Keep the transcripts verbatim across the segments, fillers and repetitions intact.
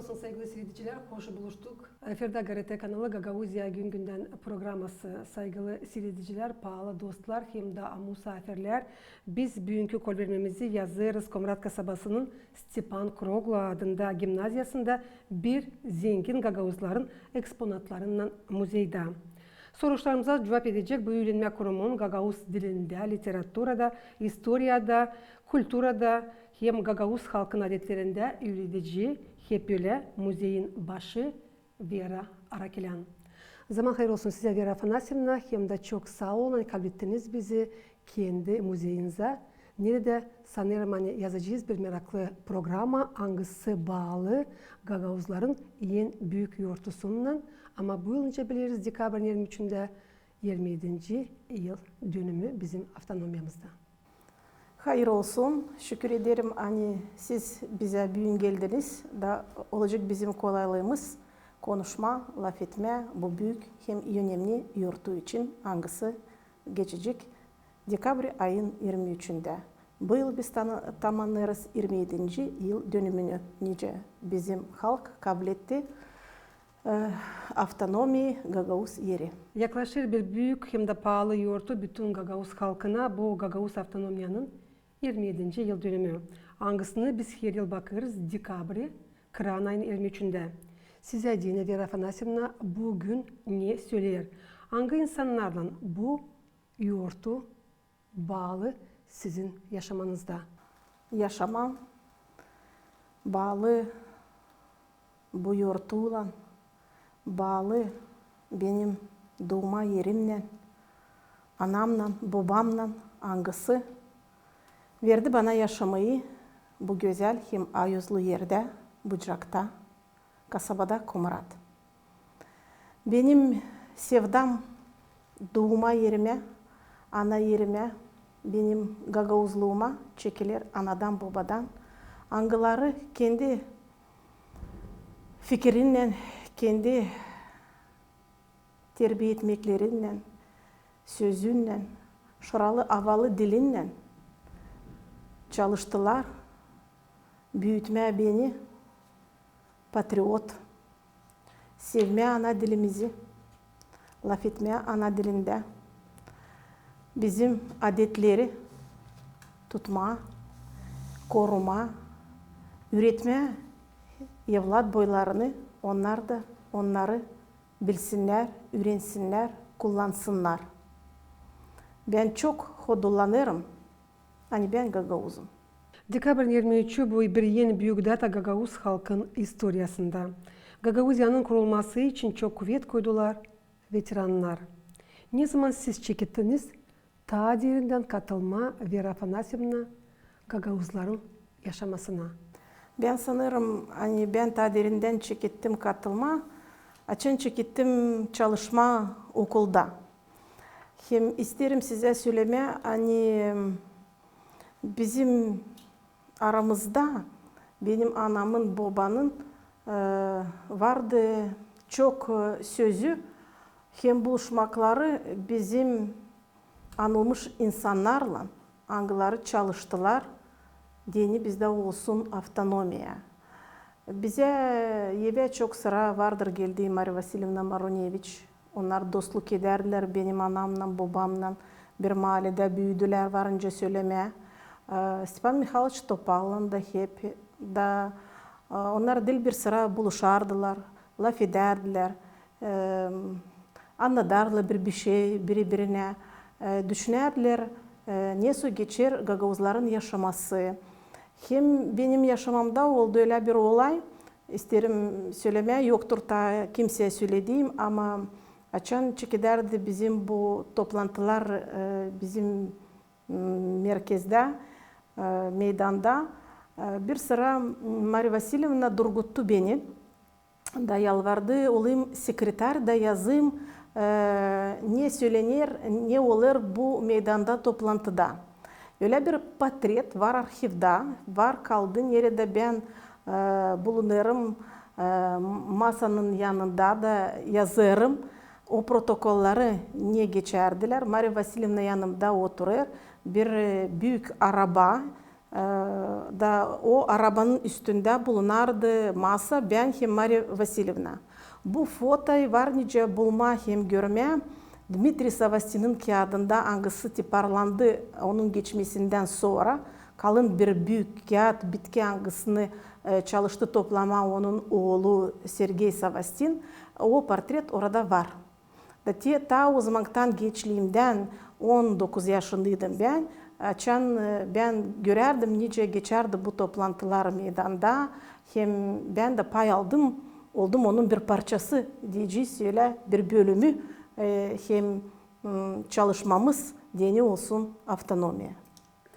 Olsun, saygılı siiredicilär, hoş buluştuk. Efirdä GRT kanalı Gagauziya gün-gündän programası. Saygılı siiredicilär, paalı dostlar hem dä musaafirlär. Biz büünkü kolvermemizi yazêrız Komrat kasabasının Stepan Kroglo adında gimnaziyasında bir zengin gagauzların eksponatlarınnan muzeydä. Soruşlarımıza cuvap edecek bu üürenmä kurumun gagauz dilindä, literaturada, istoriyada, kulturada hem gagauz halkın adetlerindä üüredici hep ölä muzeyin başı Vera Arakilän. Zaman hayır olsun sizä, Vera Afanasyevna, hem dä çok saa olun, ani kablettiniz bizi kendi muzeyinizä. Neredä, sanêrım, ani yazacez bir meraklı programa, angısı baalı gagauzların en büük yortusunnan. Ama bu yıl, nicä bileriz, dekabrın irmi üçündä irmi edinci yıl dönümü bizim avtonomiyamızda. Hayır olsun, şükür ederim, ani siz bizä büün geldiniz da olacek bizim kolaylığımız konuşma, lafetmä bu büük hem önemli yortu için, angısı geçecek dekabr ayın irmi üçündä. Bu yıl biz tana-, tamannêêrız irmi edinci yıl dönümünü, nicä bizim halk kabletti, e, avtonomiyayı, gagauz eri. Yaklaşêr bir büük hem dä paalı yortu bütün gagauz halkına, bu gagauz avtonomiyanın irmi edinci yıl dönümü, angısını biz her yıl bakêrız dekabrä, kıran ayın irmi üçündä. Sizä deyni, Vera Afanasyevna, bu gün ne söleer? Angı insannarlan bu yortu baalı sizin yaşamanızda? Yaşamam baalı bu yortuylan, baalı benim duuma erimnän, anamnan, bobamnan, angısı verdi bana yaşamayı bu gözäl hem ayuzlu erdä, Bucakta, kasabada Komrat. Benim sevdam duuma erimä, ana erimä, benim gagauzluuma çekiler anadan, bobadan, angıları kendi fikirinnän, kendi terbiya etmeklerinnän, sözünnän, şuralı avalı dilinnän çalıştılar büütmää beni patriot, sevmää ana dilimizi, lafetmää ana dilindä, bizim adetleri tutmaa, korumaa, üüretmää evlat boylarını, onnar da onnarı bilsinnär, üürensinär, kullansınnar. Bän çok hodullanêrım, ani bän gagauzum. Dekabrın irmi üçü bu bir en büük data gagauz halkın istoriyasında. Gagauziyanın kurulması için çok kuvet koydular veterannar. Ne zaman siz çekettiniz taa derindän katılmaa, Vera Afanasyevna, gagauzların yaşamasına? Bän sanêrım, ani bän taa derindän çekettim katılmaa, açan çekettim çalışmaa okulda. Hem isteerim sizä sölemää, ani bizim aramızda benim anamın, bobanın, e, vardı çok, e, sözü hem buluşmakları bizim anılmış insannarlan, angıları çalıştılar, deyni bizdä olsun avtonomiya. Bizä evä çok sıra vardır geldi Mariya Vasilyevna Maruneviç. Onnar dostluk edärdilär benim anamnan, bobamnan. Bir maalidä büüdülär, varınca sölemää. E, Stepan Mihayloviç Topallan da hep da, e, onnar diil bir sıra buluşardılar, lafedärdilär, e, annadardılar bir, bir şey biri-birinä, e, düşünärdilär, e, nesoy geçer gagauzların yaşaması. Hem benim yaşamamda oldu ölä bir olay, isteerim sölemää, yoktur taa kimseyä sölediim, ama açan çekedärdi bizim bu toplantılar, e, bizim, m, merkezdä, e, meydanda, e, bir sıra, m, Mariya Vasilyevna durguttu beni da yalvardı, olayım sekretar da yazayım, e, ne sölener, ne olêr bu meydanda toplantıda. Ölä bir portret var arhivda, var kaldı, neredä bän, e, bulunêrım, e, masanın yanında da yazêrım. O protokolları ne geçärdilär. Mariya Vasilyevna yanımda oturêr, bir, e, büük araba, E, da o arabanın üstündä bulunardı masa, bän hem Mariya Vasilyevna. Bu fotoyı var nicä bulmaa hem görmää. Dmitriy Savastinin kiyadında, angısı tiparlandı onun geçmesindän sora, kalın bir büük kiyat bitki, angısını, e, çalıştı toplamaa onun oolu Sergey Savastin. O portret orada var. Da te, taa o zamanktan gençliimdän, on dokuz yaşındaydım bän, açan, e, bän görärdim, nicä geçärdi bu toplantılar meydanda, hem bän dä pay aldım, oldum onun bir parçası, deyecez ölä, bir bölümü, e, hem, m, çalışmamız deyni olsun avtonomiya.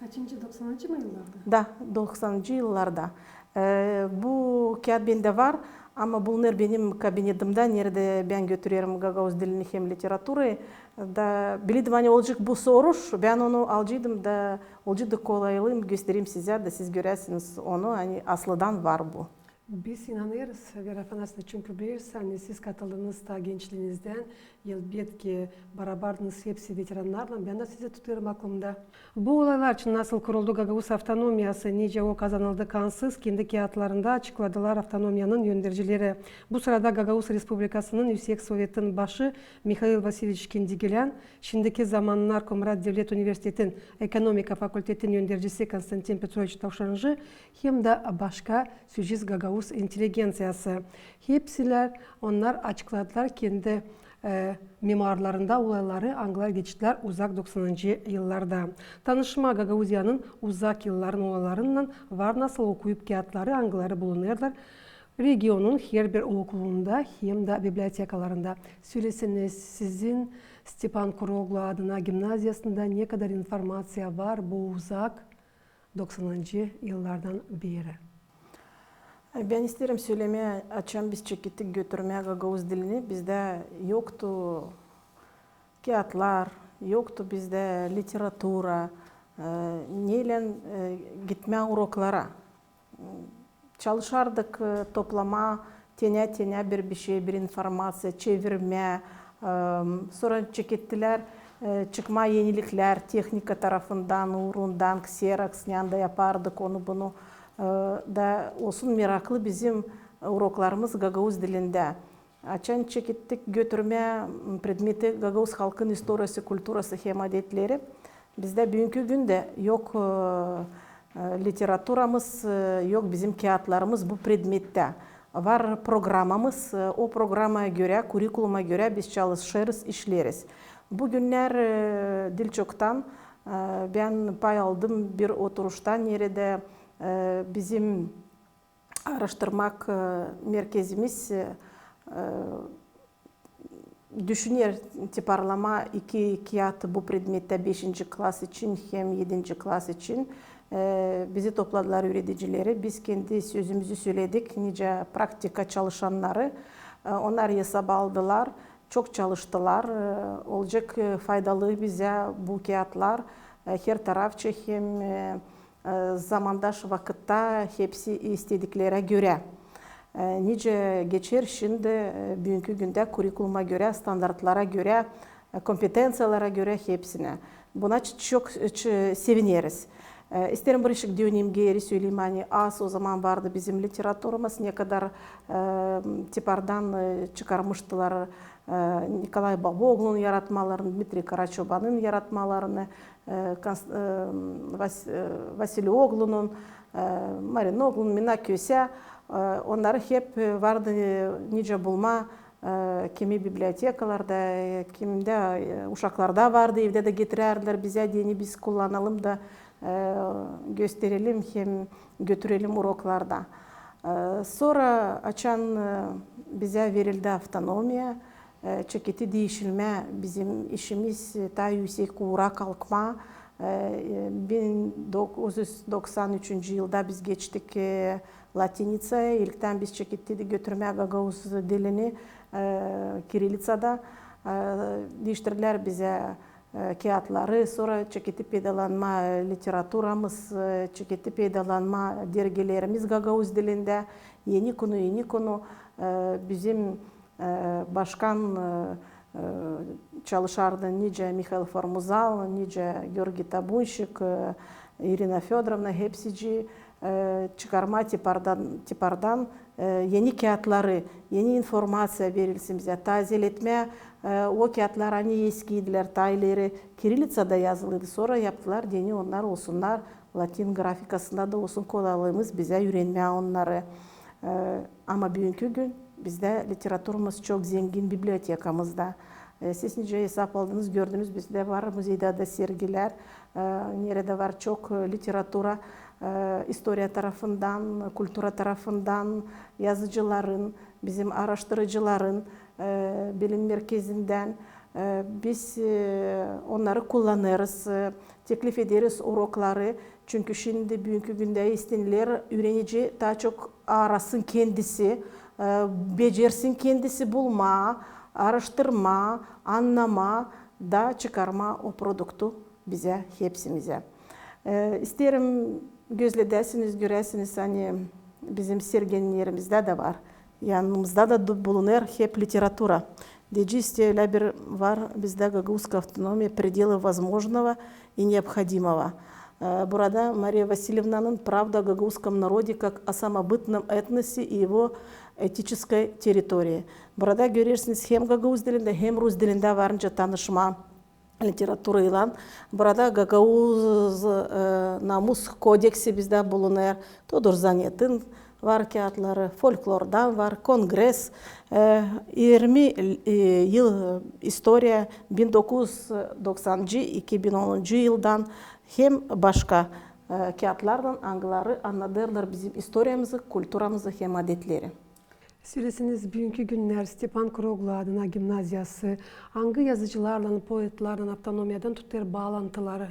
Kaçıncı, doksanıncı mı yıllarda? Da, doksanıncı yıllarda. E, bu kiyat bendä var, ama bulunêr benim kabinetimdä, neredä bän götürerim gagauz dilini hem literaturayı. Da biledim, ani olacek bu soruş, bän onu alaceydım da, olacek da kolaylığım göstererim sizä da siz göräsiniz onu, ani aslıdan var bu. Biz inanêrız, Vera Afanasovna, çünkü bileriz, ani siz katıldınız taa gençliinizdän, elbetki, barabardınız hepsi veterannarlan, bän dä sizi tutêrım aklımda. Bu olaylar için, nasıl kuruldu Gagauz avtonomiyası, nicä o kazanıldı kansız, kendi kiyatlarında açıkladılar avtonomiyanın öndercileri. Bu sırada Gagauz Respublikasının Üüsek Sovetin başı Mihail Vasilyeviç Kendigilän, şindiki zaman Narkomrat devlet universitetin ekonomika fakultetin öndercisi Konstantin Petroviç Tavşanjı hem dä başka, sözecez, gagauz intelligenţiyası. Hepsilär onnar açıkladılar kendi, e, memuarlarında olayları, angıları geçirdilär uzak doksanıncı yıllarda. Tanışmaa Gagauziyanın uzak yılların olaylarınnan var nasıl okuyup kiyatları, angıları bulunêrlar regionun herbir okulunda hem dä bibliotekalarında. Söläseniz, sizin Stepan Kuroglu adına gimnaziyasında ne kadar informaţiya var bu uzak doksanıncı yıllardan beeri? Bän isteerim sölemää, açan biz çekettik götürmää gagauz dilini, bizdä yoktu kiyatlar, yoktu bizdä literatura, e, neylän, e, gitmää uroklara. Çalışardık, e, toplamaa tenä-tenä bir bişey, bir informaţiya, çevirmää. E, sora çekettilär, e, çıkmaa eniliklär tehnika tarafından, uurundan, kseraks, neredä yapardık onu-bunu. E, da olsun meraklı bizim uroklarımız gagauz dilindä. Açan çekettik götürmää, m, predmeti gagauz halkın istoriyası, kulturası hem adetleri. Bizdä büünkü gündä yok, e, e, literaturamız, e, yok bizim kiyatlarımız bu predmettä. Var programamız, e, o programaya görä, kurikuluma görä biz çalışêrız, işleeriz. Bu günnär, e, diil çoktan, e, bän pay aldım bir oturuşta, neredä, e, bizim aaraştırmak, e, merkezimiz, e, e, düşüner tiparlamaa iki kiyat bu predmettä beşinci klas için hem edinci klas için. E, bizi topladılar üüredicileri. Biz kendi sözümüzü söledik, nicä praktika çalışannarı. E, onnar esaba aldılar, çok çalıştılar. E, olacek, e, faydalı bizä bu kiyatlar, e, her tarafça hem, e, e, zamandaş vakıtta hepsi istediklerä görä. E, nicä geçer şindi, e, büünkü gündä kurikuluma görä, standartlara görä, e, kompetenţiyalara görä hepsinä. Buna ç-, çok, ç-, sevineriz. E, isteerim bir işik döneyim geeri, söleyim, ani az o zaman vardı bizim literaturamız, ne kadar, e, tipardan, e, çıkarmıştılar, e, Nikolay Babooglunun yaratmalarını, Dmitriy Karaçobanın yaratmalarını, e, Kons-, e, Vas-, e, Vasilioglunun, e, Marinoglunun, Mina Kösä, e, onnarı hep, e, vardı, e, nicä bulmaa, e, kimi bibliotekalarda, e, kimdä, e, uşaklarda vardı, evdä dä getirärdilär bizä deyni, biz kullanalım da, e, gösterelim hem götürelim uroklarda. E, sora açan, e, bizä verildi avtonomiya, e, çeketti diişilmää bizim işimiz, e, taa üüsek uura kalkmaa. E, e, bin dokuz üz doksan üçüncü yılda biz geçtik, e, latinitsaya. İlktän biz çekettik götürmää gagauz dilini, e, kiriliţada. E, diiştirdilär bizä, e, kiyatları, sora çeketti peydalanmaa, e, literaturamız, e, çeketti peydalanmaa dergilerimiz gagauz dilindä. Eni Kunu, Eni Kunu, e, bizim e, başkan, e, e, çalışardı nicä Mihail Formuzal, nicä Georgiy Tabunşik, e, İrina Födorovna hepsicii, e, çıkarmaa tipardan, tipardan, e, eni kiyatları, eni informaţiya verilsin bizä, tazeletmää, e, o kiyatlar, ani eskiydilär, taa ileri kirillitsada yazılıydı, sora yaptılar deyni onnar olsunnar latin grafikasında da olsun, kolaylımız bizä üürenmää onnarı. E, ama büünkü gün bizdä literaturamız çok zengin, bibliotekamızda. E, siz nicä esap aldınız, gördünüz, bizdä var muzeydä dä sergilär, e, neredä var çok, e, literatura, e, istoriya tarafından, kultura tarafından, yazıcıların, bizim aaraştırıcıların, e, bilim merkezindän. E, biz, e, onnarı kullanêrız, e, teklif ederiz urokları. Çünkü şindi, büünkü gündä isteerlär üürenici taa çok aarasın kendisi, e, becersin kendisi bulmaa, aaraştırmaa, annamaa da çıkarmaa o produktu bizä, hepsimizä. E, isteerim, gözledäsiniz, göräsiniz, ani bizim sergilerimizdä dä var. Yanımızda da du-, bulunêr hep literatura. Deyecez, ölä bir var bizdä Гагаузская автономия, пределы возможного и необходимого. E, burada Mariya Vasilievnanın «Правда о гагаузском народе как о самобытном этносе и его этической территории». Burada görersiniz, hem gagauz dilindä, hem rus dilindä var nicä tanışma literaturaylan. Burada gagauz, e, namus kodeksi bizdä bulunêr. Todur Zanetin var kiyatları, folklordan var, kongress, e, irmi, e, yıl, e, istoriya, bin dokuz üz doksancı, iki bin onuncu yıldan, hem başka, e, kiyatlarlan, angıları annadêrlar bizim istoriyamızı, kulturamızı hem adetleri. Söleseniz, büünkü günnär Stepan Kuroglu adına gimnaziyası angı yazıcılarlan, poetlarlan avtonomiyadan tutêr baalantıları?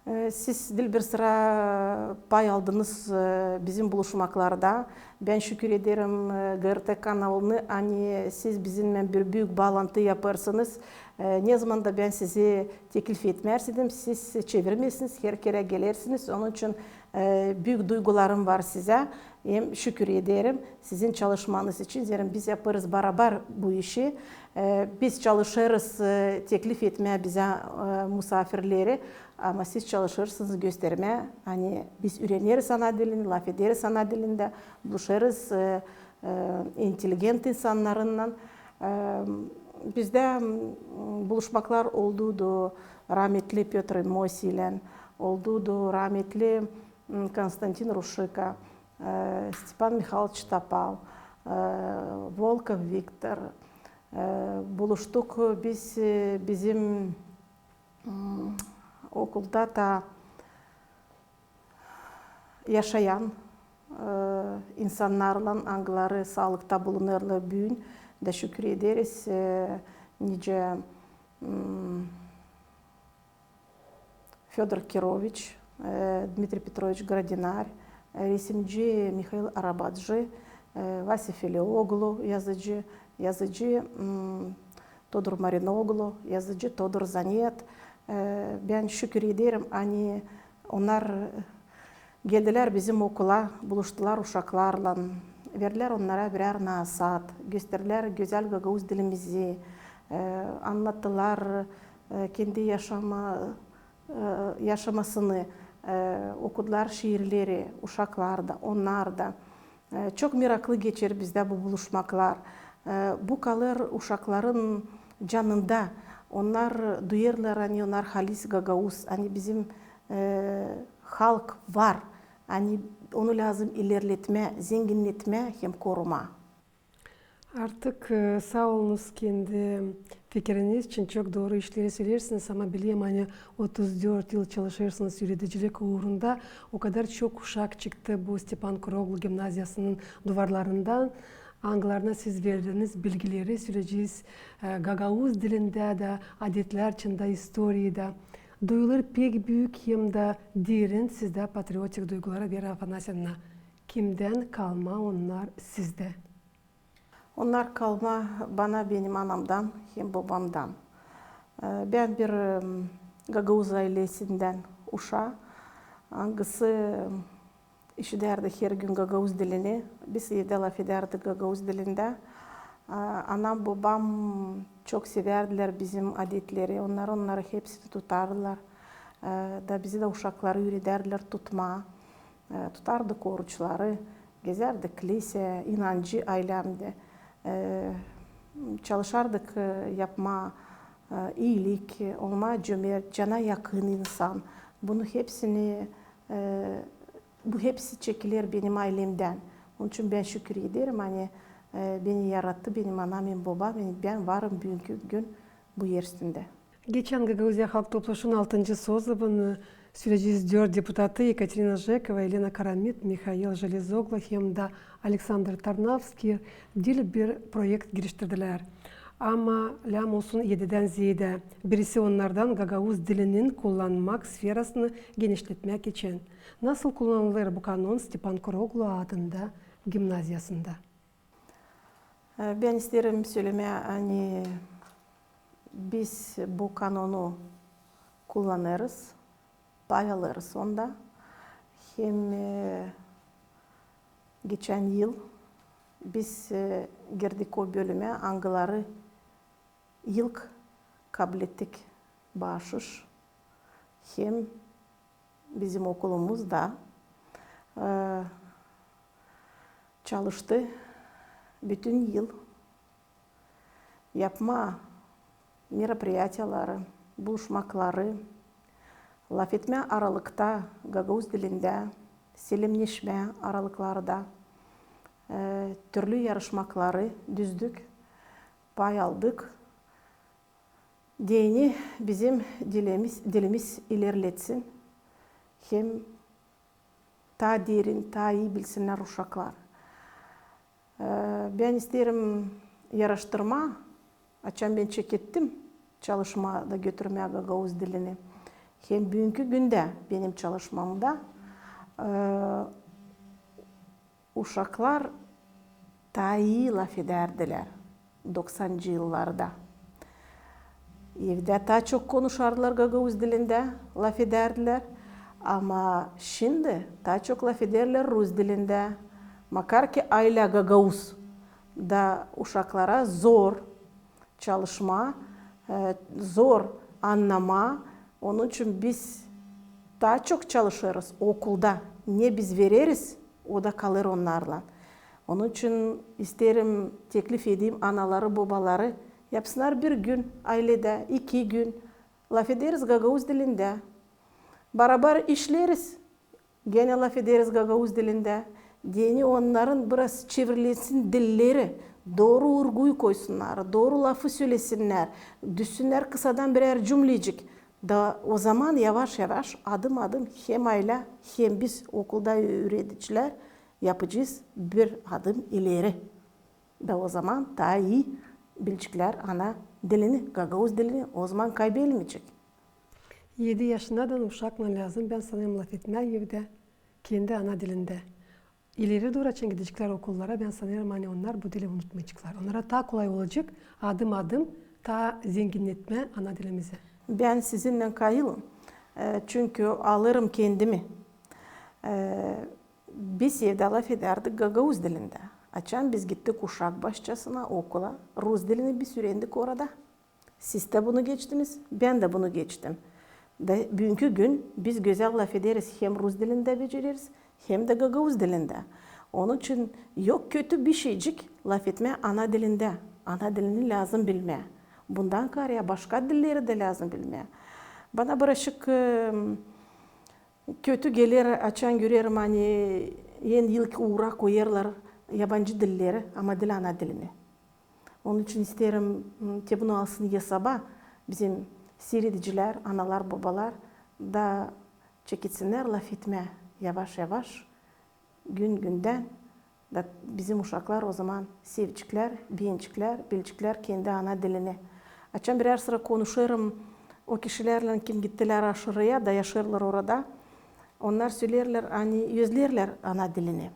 E, siz diil bir sıra pay aldınız, e, bizim buluşmaklarda. Bän şükür ederim, e, GRT kanalını, ani siz bizimnän bir büük baalantı yapêrsınız. E, ne zaman da bän sizi teklif etmärseydin, siz çevirmeersiniz, her kerä gelersiniz. Onun için, e, büük duygularım var sizä. Hem şükür ederim sizin çalışmanız için. Zerä biz yapêrız barabar bu işi. E, biz çalışêrız, e, teklif etmää bizä, e, musaafirleri, ama siz çalışêrsınız göstermää, ani biz üüreneriz ana dilini, lafederiz ana dilindä, buluşêrız, e, e, inteligent insannarınnan. E, bizdä, m, buluşmaklar oldudu rametli Pötr Mosi ilän, oldudu rametli, m, Konstantin Ruşika, e, Stepan Mihailç Topal, e, Volkov Viktor. E, buluştuk biz, e, bizim, m, okulda da yaşayan, e, insannarlan, angıları saalıkta bulunêrlar büün, da şükür ederiz, e, nicä, m, Födor Kiroviç, e, Dmitriy Petroviç Grodinär, e, resimci Mihail Arabatjı, e, Vasya Feleoglu, yazıcı, yazıcı, m, Todur Marinoglu, yazıcı Todur Zanet. E, bän şükür ederim, ani onnar geldilär bizim okula, buluştular uşaklarlan, verdilär onnara birär nasaat, gösterdilär gözäl gagauz dilimizi, e, annattılar, e, kendi yaşama-, e, yaşamasını, e, okudular şiirleri, uşaklar da, onnar da. E, çok meraklı geçer bizdä bu buluşmaklar. E, bu kalêr uşakların canında. Onnar duyêrlar, ani onnar halis gagauz, ani bizim, e, halk var, ani onu lääzım ilerletmää, zenginnetmää hem korumaa. Artık, e, saa olunuz kendi fikiriniz için, çok dooru işleri söleersiniz, ama bilerim, ani otuz dört yıl çalışêrsınız üüredicilik uurunda. O kadar çok uşak çıktı bu Stepan Kuroglu gimnaziyasının duvarlarından, angılarına siz verdiniz bilgileri, sölecez, e, gagauz dilindä dä, adetlär içindä, istoriyada. Duyulêr pek büük hem dä derin sizdä patriotik duyguları, Vera Afanasyevna. Kimdän kalma onnar sizdä? Onnar kalma bana benim anamdan hem bobamdan. E, bän bir, em, gagauz aylesindän uşaa, angısı, em, işidärdi her gün gagauz dilini. Biz evdä lafedärdik gagauz dilindä. E, anam, bobam çok sevärdilär bizim adetleri. Onnar onnarı hepsini tutardılar. E, da bizi dä uşakları üüredärlär tutmaa. E, tutardık oruçları, gezärdik klisä, inancı aylämdä. E, çalışardık, e, yapmaa, e, iilik, olmaa cömert, cana yakın insan. Bunu hepsini, e, bu hepsi çekiler benim aylemdän. Onun için bän şükür ederim, ani, e, beni yarattı benim anam hem bobam, hem bän varım büünkü gün bu er üstündä. Geçän Gagauziya Halk Topluşunun altıncı sozuvunun süreci dört deputatı Ekaterina Jekova, Elena Karamit, Mihail Jelezoglu hem dä Aleksandr Tarnavskiy diil bir proekt giriştirdilär. Ama lääm olsun edidän zeedä. Birisi onnardan gagauz dilinin kullanmak sferasını genişletmäk için. Nasıl kullanılêr bu kanon Stepan Kuroglu adında gimnaziyasında? E, bän isteerim sölemää, ani biz bu kanonu kullanêrız, pay alêrız onda. Hem, e, geçän yıl biz, e, girdik o bölümä, angıları ilk kablettik baaşış. Hem bizim okulumuz da, e, çalıştı bütün yıl yapmaa meropriyatiyaları, buluşmakları, lafetmää aralıkta gagauz dilindä, selemneşmää aralıklarda, e, türlü yarışmakları düzdük, pay aldık. Deyni bizim dilimiz, dilimiz ilerletsin, hem taa derin, taa ii bilsinnär uşaklar. E, bän isteerim yaraştırmaa, açan bän çekettim çalışmaa da götürmää gagauz dilini. Hem büünkü gündä benim çalışmamda, e, uşaklar taa ii lafedärdilär doksancı yıllarda. Evdä taa çok konuşardılar gagauz dilindä, lafedärdilär. Ama şindi taa çok lafederlär rus dilindä. Makar ki aylä gagauz. Da uşaklara zor çalışmaa, e, zor annamaa. Onun için biz taa çok çalışêrız okulda. Ne biz vereriz, o da kalêr onnarlan. Onun için isteerim, teklif edeyim anaları, bobaları, yapsınnar bir gün ayledä, iki gün, lafederiz gagauz dilindä. Barabar işleriz, genä lafederiz gagauz dilindä. Deyni onnarın biraz çevrilensin dilleri, dooru urguyu koysunnar, dooru lafı sölesinnär, düşsünnär kısadan birär cümlecik. Da ozaman yavaş-yavaş, adım-adım hem aylä, hem biz okulda üüredicilär yapacez bir adım ileri. Da ozaman taa ii bilecekler ana dilini, gagauz dilini, ozaman kaybelmeyecek. Edi yaşınnadan uşaklan lääzım, bän sanêrım, lafetmää evdä kendi ana dilindä. İleri dooru açan gideceklär okullara, bän sanêrım, ani onnar bu dili unutmayaceklar. Onnara taa kolay olacek adım-adım taa zenginnetmää ana dilimizi. Bän sizinnän kayılım. E, çünkü alêrım kendimi. E, biz evdä lafedärdik gagauz dilindä. Açan biz gittik uşak başçasına, okula, rus dilini biz üürendik orada. Siz dä bunu geçtiniz, bän dä bunu geçtim. Da büünkü gün biz gözäl lafederiz, hem rus dilindä becereriz, hem dä gagauz dilindä. Onun için yok kötü bişeycik lafetmää ana dilindä. Ana dilini lääzım bilmää. Bundan kaarä başka dilleri dä lääzım bilmää. Bana birazcık, e, kötü geler, açan görerim, ani en ilk uura koyêrlar yabancı dilleri, ama diil ana dilini. Onun için isteerim, m, te bunu alsın esaba bizim siiredicilär, analar, bobalar da çeketsinnär lafetmää yavaş-yavaş, gün-gündän, da bizim uşaklar ozaman seveceklär, beeneceklär, bileceklär kendi ana dilini. Açan birär sıra konuşêrım o kişilärlän, kim gittilär aşırıya da yaşêêrlar orada, onnar söleerlär, ani özlerlär ana dilini.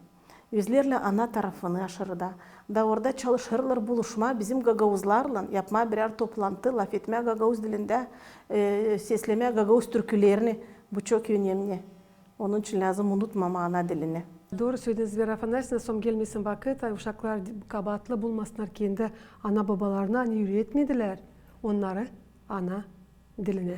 Özlerlär ana tarafını aşırıda. Da orada çalışêrlar buluşmaa bizim gagauzlarlan, yapmaa birär toplantı, lafetmää gagauz dilindä, e, seslemää gagauz türkülerini. Bu çok önemli. Onun için lääzım unutmamaa ana dilini. Dooru sölediniz, Vera Afanasyevna, som gelmesin vakıt, uşaklar kabaatlı bulmasınnar kendi ana-bobalarını, ani üüretmedilär onnarı ana dilinä.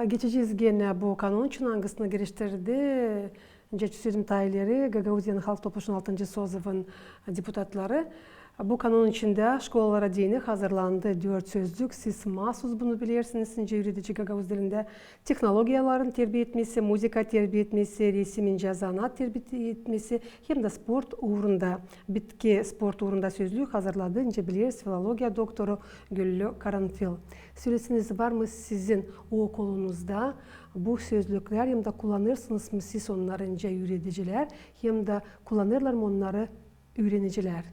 Geçecez genä bu kanon için, angısını geliştirdi, nicä söleyim, taa ileri Gagauziyanın Halk Topluşunun altıncı sozevın deputatları. Bu kanon içindä şkolalara deyni hazırlandı dört sözlük. Siz maasuz bunu bilersiniz, nicä üüredici gagauz dilindä tehnologiyaların terbiya etmesi, muzıka terbiya etmesi, resim, incä zanaat terbiya etmesi hem dä sport uurunda, bitki sport uurunda sözlük hazırladı, nicä bileriz, filologiya doktoru Güllü Karanfil. Söleseniz, var mı sizin okulunuzda bu sözlüklär hem dä kullanêrsınız mı siz onnarı nicä üüredicilär hem dä kullanêrlar mı onnarı üürenicilär?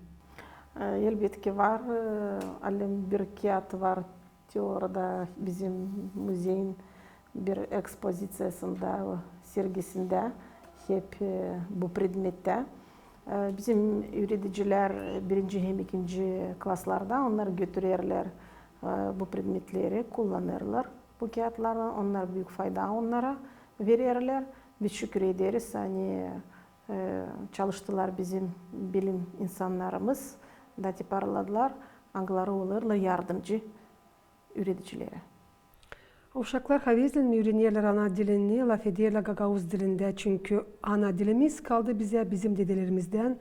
E, elbetki var. E, alem bir kiyat var teoriyada bizim muzeyin bir ekspoziţiyasında, sergisindä hep, e, bu predmetä. E, bizim üüredicilär birinci hem ikinci klaslarda, onnar götürerlär, e, bu predmetleri, kullanêrlar bu kiyatları, onnar büük fayda onnara vererlär. Biz şükür ederiz, ani, e, çalıştılar bizim bilim insannarımız, da tiparladılar, angıları olêrlar yardımcı üüredicilerä. Uşaklar havezlän üürenerlär ana dilini, lafederlär gagauz dilindä, çünkü ana dilimiz kaldı bizä bizim dedelerimizdän.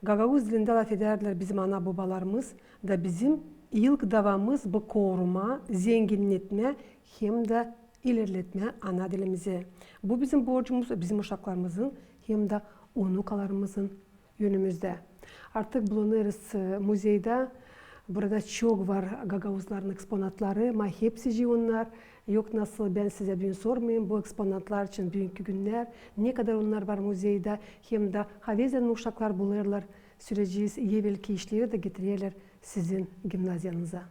Gagauz dilindä lafedärdilär bizim ana-bobalarımız, da bizim ilk davamız bu korumaa, zenginnetmää hem dä ilerletmää ana dilimizi. Bu bizim borcumuz bizim uşaklarımızın hem dä unukalarımızın önümüzdä. Artık bulunêrız, e, muzeyda. Burada çok var gagauzların eksponatları, ama hepsicii onnar yok. Nasıl, bän sizä büün sormayım, bu eksponatlar için büünkü günnär, ne kadar onnar var muzeyda, hem dä havezlän uşaklar bulêrlar, söleyecez, evelki işleri da getirerlär sizin gimnaziyanıza.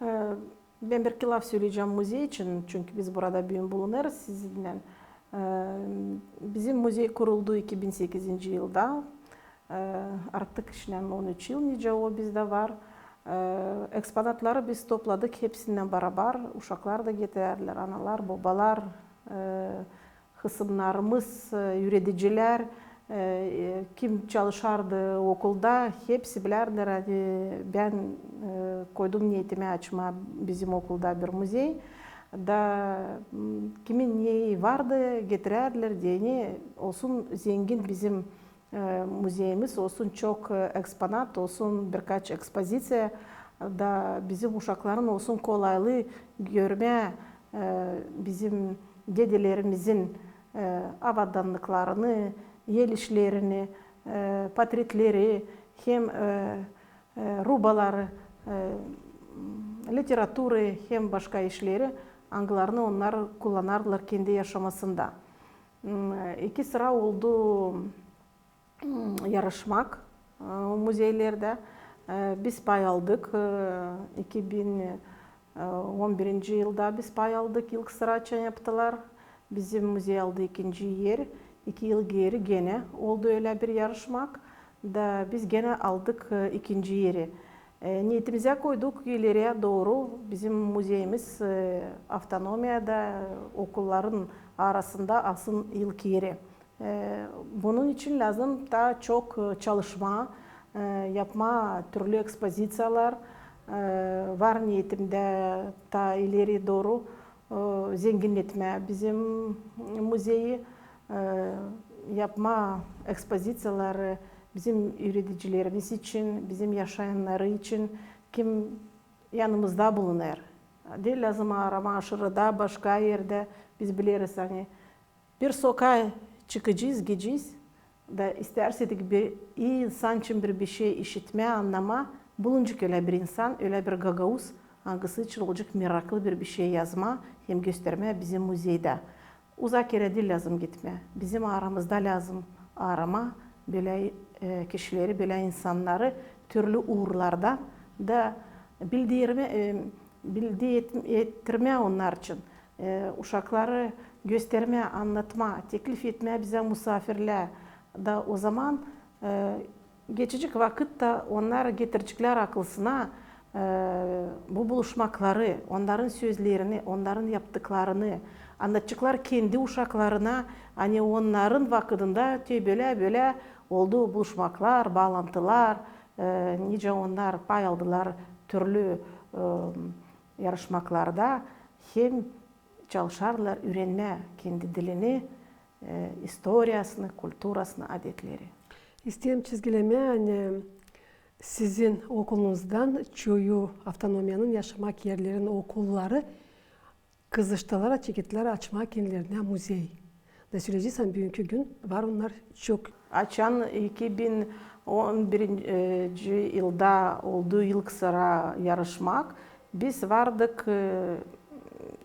E, bän bir iki laf söleyecäm muzey için, çünkü biz burada büün bulunêrız sizinnän. E, bizim muzey kuruldu iki bin sekizinci yılda. E, artık işlän on üç yıl, nicä o bizdä var. E, eksponatları biz topladık hepsinnän barabar. Uşaklar da getirärdilär, analar, bobalar, e, hısımnarımız, e, üüredicilär, e, e, kim çalışardı okulda, hepsi bilärdilär, ani bän, e, koydum neetimä açmaa bizim okulda bir muzey. Da, m, kimin neyi vardı, getirärdilär deyni, olsun zengin bizim, e, muzeyimiz, olsun çok, e, eksponat, olsun birkaç ekspoziţiya, da bizim uşakların olsun kolaylıı görmää, e, bizim dedelerimizin, e, avadanlıklarını, el işlerini, e, portretleri, hem, e, e, rubaları, e, literaturayı, hem başka işleri, angılarını onnar kullanardılar kendi yaşamasında. M, iki sıra oldu, m, yarışmak, e, muzeylerdä. E, biz pay aldık, e, iki bin on birinci yılda biz pay aldık, ilk sıra açan yaptılar. Bizim muzey aldı ikinci er. İki yıl geeri genä oldu ölä bir yarışmak. Da biz genä aldık, e, ikinci eri. E, neetimizä koyduk ileriyä dooru bizim muzeyimiz, e, avtonomiyada, e, okulların arasında alsın ilk eri. E, bunun için lääzım taa çok, e, çalışmaa, e, yapmaa türlü ekspoziţiyalar. E, var neetimdä taa ileri dooru, e, zenginnetmää bizim muzeyi, e, yapmaa ekspoziţiyaları bizim üüredicilerimiz için, bizim yaşayannarı için, kim yanımızda bulunêr. Diil lääzım aaramaa aşırıda, başka erdä. Biz bileriz, ani bir sokaa çıkacez, gidecez, da isteersäk bir ii insan için bir, bir şey işitmää, annamaa, bulunacek ölä bir insan, ölä bir gagauz, angısı için olacek meraklı bir, bir şey yazmaa hem göstermää bizim muzeydä. Uzak erä diil lääzım gitmää. Bizim aramızda lääzım aaramaa bölä, e, kişileri, bölä insannarı türlü uurlarda da bildirmää, e, bildi et-, ettirmää onnar için, e, uşakları göstermää, annatmaa, teklif etmää bizä musaafirlää. Da ozaman, e, geçecek vakıtta onnar getireceklär aklısına, e, bu buluşmakları, onnarın sözlerini, onnarın yaptıklarını, annadaceklar kendi uşaklarına, ani onnarın vakıdında te bölä-bölä oldu buluşmaklar, baalantılar, e, nicä onnar pay aldılar türlü, e, yarışmaklarda, hem çalışêrlar üürenmää kendi dilini, e, istoriyasını, kulturasını, adetleri. İsteerim çizgilemää, ani sizin okulunuzdan çoyu avtonomiyanın yaşamak erlerinin okulları kızıştılar, çekettilär açmaa kendilerinä muzey. Da söleyecäm, büünkü gün var onnar çok. Açan iki bin on birinci yılda oldu ilk sıra yarışmak, biz vardık, e,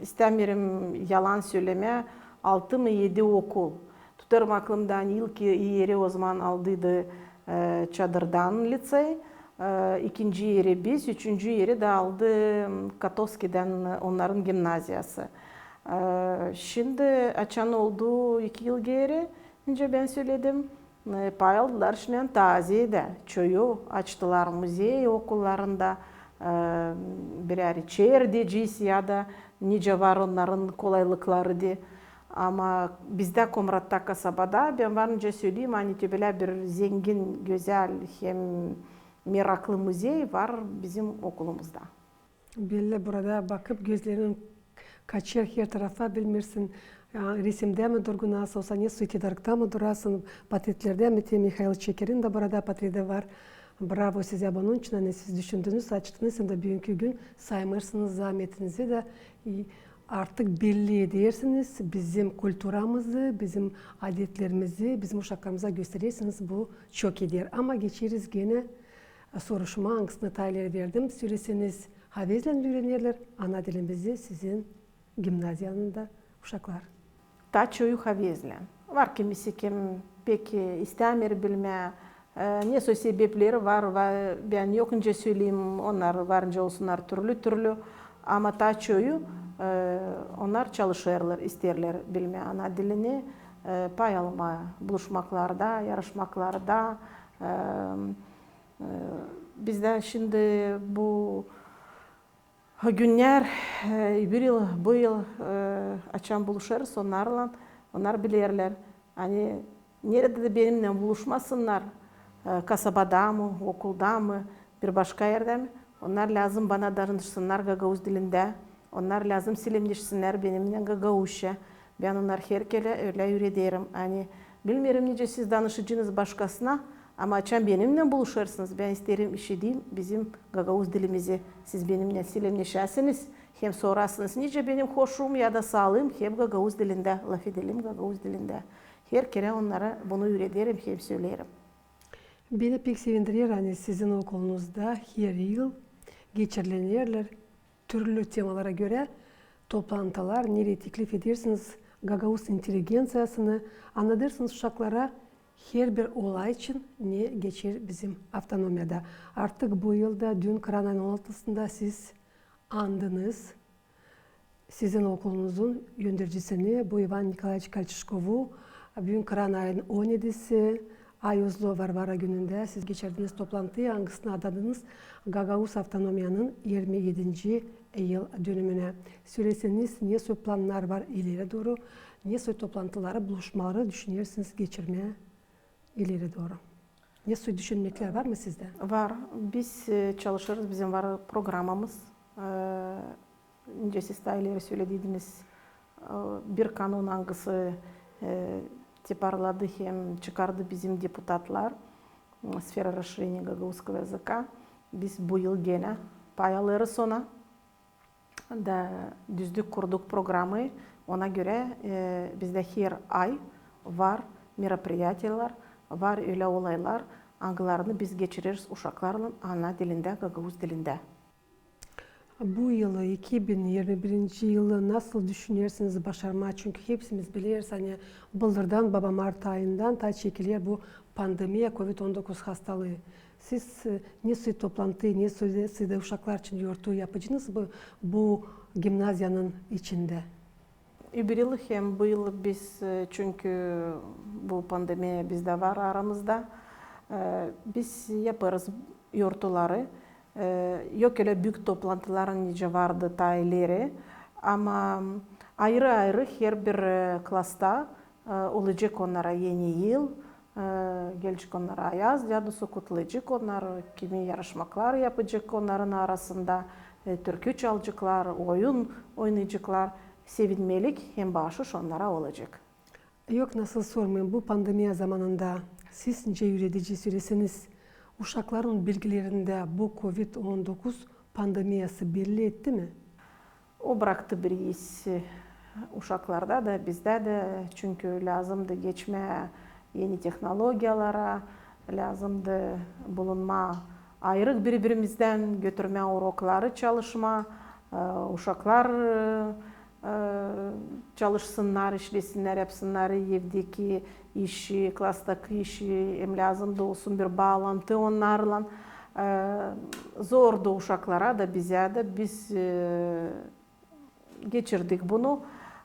istämeerim yalan sölemää, altı mı edi okul. Tutêrım aklımda, ani ilk eri ozaman aldıydı, e, Çadırdan licey, e, ikinci eri biz, üçüncü eri dä aldı, m, Kotovskidän onnarın gimnaziyası. E, şindi açan oldu iki yıl geeri, nicä bän söledim, e, pay aldılar şindän taa ziyedä. Çoyu açtılar muzey okullarında, e, birär içer deyecez ya da nicä var onnarın kolaylıkları de. Ama bizdä Komratta, kasabada, bän var nicä söleyim, ani te bölä bir zengin, gözäl hem meraklı muzey var bizim okulumuzda. Belli, burada bakıp gözlerin kaçêr her tarafa, bilmeersin, ya, resimdä mi durgunasın, osa ne soy tedarıkta mı durasın, patretlerdä mi, te Mihail Çekerin dä burada patredi var. Bravo sizä bunun için, ani siz düşündünüz, açtınız, hem dä büünkü gün saymêêrsınız zaametinizi dä, i, artık belli edersiniz bizim kulturamızı, bizim adetlerimizi, bizim uşaklarımıza gösterersiniz, bu çok eder. Ama geçeriz genä soruşmaa, angısını taa ileri verdim. Söleseniz, havezlän üürenerlär ana dilimizi sizin gimnaziyanın da uşaklar? Taa çoyu havezlän. Var kimisi, kim pek, e, istämeer bilmää, e, ne soy sebepleri var, va-, bän yok nicä söleyim, onnar var nicä olsunnar türlü-türlü. Ama taa çoyu, e, onnar çalışêrlar, isteerlär bilmää ana dilini, e, pay almaa buluşmaklarda, yarışmaklarda. E, e, bizdä şindi bu günnär, e, bir yıl, bu yıl, e, açan buluşêrız onnarlan, onnar bilerlär, ani neredä dä benimnän buluşmasınnar, e, kasabada mı, okulda mı, bir başka erdä mi, onnar lääzım bana danışsınnar gagauz dilindä, onnar lääzım selemneşsinär benimnän gagauzça. Bän onnarı herkerä ölä üürederim, ani bilmeerim, nicä siz danışacınız başkasına, ama açan benimnän buluşêrsınız, bän isteerim işideyim bizim gagauz dilimizi. Siz benimnän selemneşäsiniz, hem sorasınız, nicä benim hoşum ya da saalıım, hep gagauz dilindä lafedelim, gagauz dilindä. Herkerä onnarı bunu üürederim hem söleerim. Beni pek sevindirer, ani sizin okulunuzda her yıl geçirilerlär türlü temalara görä toplantılar, nereyi teklif edersiniz gagauz intelligenţiyasını, annadêrsınız uşaklara herbir olay için, ne geçer bizim avtonomiyada. Artık bu yıl da dün Kıran ayın on altısında siz andınız sizin okulunuzun öndercisini, bu İvan Nikolaeviç Kolçakovu, büün Kıran ayın on edisi, Ayozlu Varvara günündä siz geçirdiniz toplantıyı, angısını adadınız Gagauz avtonomiyanın irmi edinci yıl dönümünä. Söleseniz, ne soy plannar var ileri dooru, ne soy toplantıları, buluşmaları düşünersiniz geçirmää ileri dooru? Ne soy düşünmeklär var mı sizdä? Var. Biz, e, çalışêrız, bizim var programamız. E, nicä siz taa ileri sölediydiniz, e, bir kanon, angısı, e, tiparladı hem çıkardı bizim deputatlar, m, Сфера расширения гагаузского языка. Biz bu yıl genä pay alêrız ona. Da düzdük, kurduk programayı. Ona görä, e, bizdä her ay var мероприятиелär, var ölä olaylar, angılarını biz geçireriz uşaklarlan ana dilindä, gagauz dilindä. Bu yılı, iki bin irmi birinci yılı nasıl düşünersiniz başarmaa? Çünkü hepsimiz bileriz, ani bıldırdan, baba, mart ayından taa çekiler bu pandemiya, kovid on dokuz hastalıı. Siz, e, ne soy toplantı, ne soy, soy da uşaklar için yortu yapacınız bu, bu gimnaziyanın içindä? Öbür yıl hem bu yıl biz, e, çünkü bu pandemiya bizdä var aramızda, e, biz yapêrız yortuları. E, yok ölä büük toplantılar, nicä vardı taa ileri, ama ayırı-ayırı herbir, e, klasta, e, olacek onnara Eni yıl, e, gelecek onnara Ayaz dädusu, kutlayacek onnarı, kimi yarışmaklar yapacek onnarın arasında, e, türkü çalaceklar, oyun oynayaceklar. Sevinmelik hem baaşış onnara olacek. Yok nasıl sormayım, bu pandemiya zamanında siz nicä üüredici söläseniz, uşakların bilgilerindä bu kovid on dokuz pandemiyası belli etti mi? O braktı bir iz uşaklarda da, bizdä dä, çünkü lääzımdı geçmää eni tehnologiyalara, lääzımdı bulunmaa ayırık biri-birimizdän, götürmää urokları, çalışmaa, uşaklar çalışsınnar, işlesinnär, yapsınnar evdeki işi, klastakı işi, hem lääzımdı olsun bir baalantı onnarlan. Zordu uşaklara da, bizä dä, biz geçirdik bunu,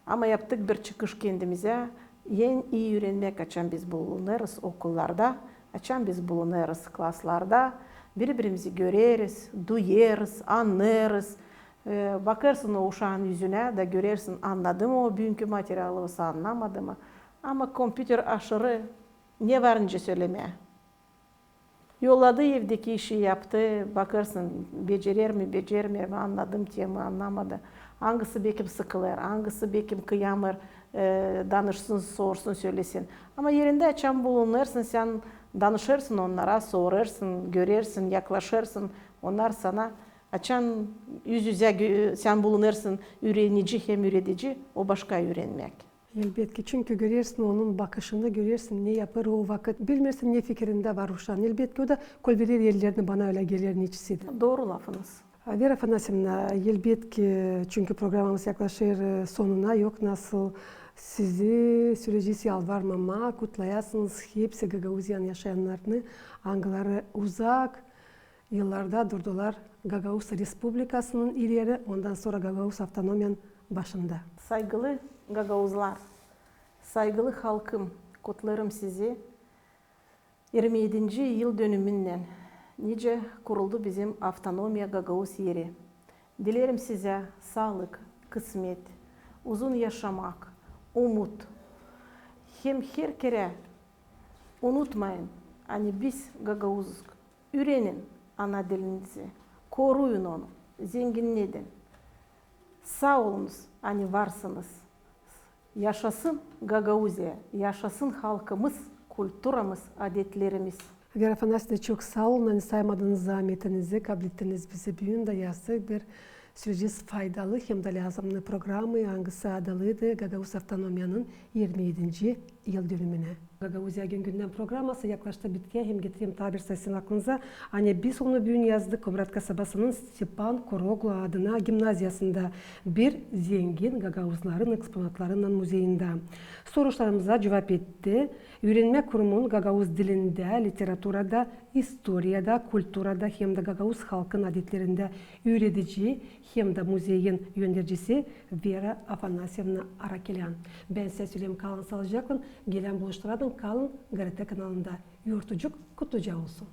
ama yaptık bir çıkış kendimizä. En ii üürenmäk, açan biz bulunêrız okullarda, açan biz bulunêrız klaslarda, biri-birimizi göreriz, duyêrız, annêêrız. Bakêrsın o uşaan üzünä da görersin, annadı mı o büünkü materialı, osa annamadı mı. Ama kompüter aşırı, ne var nicä sölemää. Yolladı, evdeki işi yaptı, bakêrsın, becerer mi, becermeer mi, annadı mı temayı, annamadı. Angısı bekim sıkılêr, angısı bekim kıyamêr danışsın, sorsun, sölesin. Ama erindä açan bulunêrsın, sän danışêrsın onnara, sorêrsın, görersin, yaklaşêrsın, onnar sana. Açan üz-üzä sän bulunêrsın üürenici hem üüredici, o başka üürenmäk. Elbetki, çünkü görersin, onun bakışında görersin, ne yapêr o vakıt. Bilmeersin, ne fikirindä var uşaan. Elbetki, o da kolverer ellerini, bana ölä geler, neçisidi. Dooru lafınız. Vera Afanasyevna, elbetki, çünkü programamız yaklaşêr sonuna, yok nasıl sizi söleyecez yalvarmamaa, kutlayasınız hepsi Gagauziyanın yaşayannarını, angıları uzak yıllarda durdular Gagauz Respublikasının ileri, ondan sora Gagauz Avtonomiyanın başında. Saygılı gagauzlar, saygılı halkım, kutlêêrım sizi irmi edinci yıldönümünnän, nicä kuruldu bizim avtonomiya Gagauz Yeri. Dileerim sizä saalık, kısmet, uzun yaşamak, umut. Hem herkerä unutmayın, ani biz gagauzuz. Üürenin ana dilinizi, koruyun onu, zenginnedin. Saa olunuz, ani varsınız. Yaşasın Gagauziya, yaşasın halkımız, kulturamız, adetlerimiz. Vera Afanasyevna, çok saa olun, ani saymadınız zaametinizi, kablettiniz bizi büün dä yazık bir söleyecez faydalı hem dä lääzımnı programayı, angısı adalıydı Gagauz Avtonomiyanın irmi edinci yıldönümünä. Gagauziya gün-gündän programası yaklaştı bitkiyä hem getireyim taa bir sayısını aklınıza, ani biz onu büün yazdık Komrat kasabasının Stepan Kuroglu adına gimnaziyasında, bir zengin gagauzların eksponatlarınnan muzeyindä. Soruşlarımıza cuvap etti üürenmä kurumun gagauz dilindä, literaturada, istoriyada, kulturada hem dä gagauz halkın adetlerindä üüredici hem dä muzeyin öndercisi Vera Afanasyevna Arakelyan. Bän sizä söleyim, kalın saalıcaklan, gelän buluşmadan kalın GRT kanalında. Yortucuk kutluca olsun.